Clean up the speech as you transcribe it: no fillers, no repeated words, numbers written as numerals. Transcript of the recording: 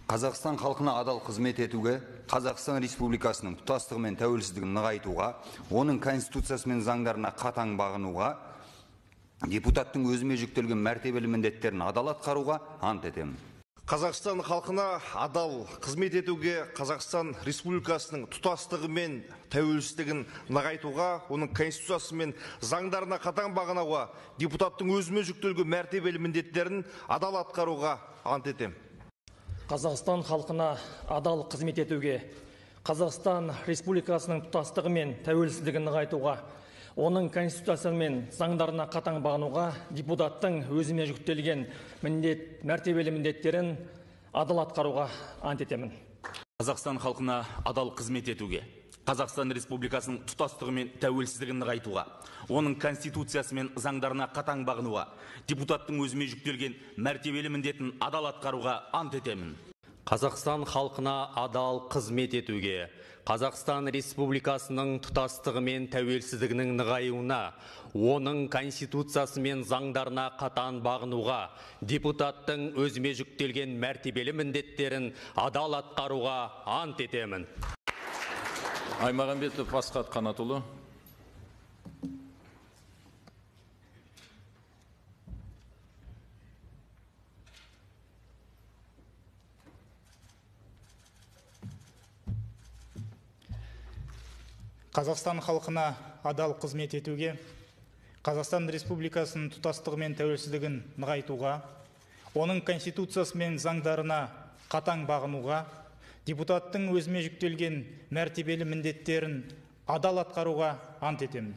Қазақстан халқына адал қызмет етуге, Қазақстан Республикасының тұтастығы мен тәуелсіздігін нығайтуға, оның Конституциясы мен заңдарына қатаң бағынуға, депутаттың өзіме жүктелген мәртебелі міндеттерін адал атқаруға ант етемін. Қазақстан халқына адал қызмет етуге, Қазақстан Республикасының тұтастығы мен тәуелсіздігін нығайтуға, оның Конституциясы мен заңдарына қатаң бағынуға, депутаттың өзіме жүктелген мәртебелі міндеттерін адал атқаруға ант етемін. Қазақстан халқына адал қызмет етуге, Қазақстан Республикасының тұтастығы мен тәуелсіздігін нығайтуға, оның Конституциясы мен заңдарына қатаң бағынуға, депутаттың өзіме жүктелген мәртебелі міндеттерін адал атқаруға ант етемін. Қазақстан халқына адал қызмет етуге, Қазақстан Республикасының тұтастығы мен тәуелсіздігін нығайтуға, оның Конституциясы мен заңдарына қатаң бағынуға, депутаттың өзіме жүктелген мәртебелі міндетін адал атқаруға ант етемін. Қазақстан халқына адал қызмет етуге, Қазақстан Республикасының тұтастығы мен тәуелсіздігінің нығаюына, оның Конституциясы мен заңдарына қатаң бағынуға, депутаттың өзіме жүктелген мәртебелі міндеттерін адал атқаруға ант етемін. Аймағамбетов Асхат Қанатұлы. Қазақстан халқына адал қызмет етуге, Қазақстан Республикасының тұтастығы мен тәуелсіздігін нығайтуға, оның Конституциясы мен заңдарына қатаң бағынуға, депутаттың өзіме жүктелген мәртебелі міндеттерін адал атқаруға ант етемін.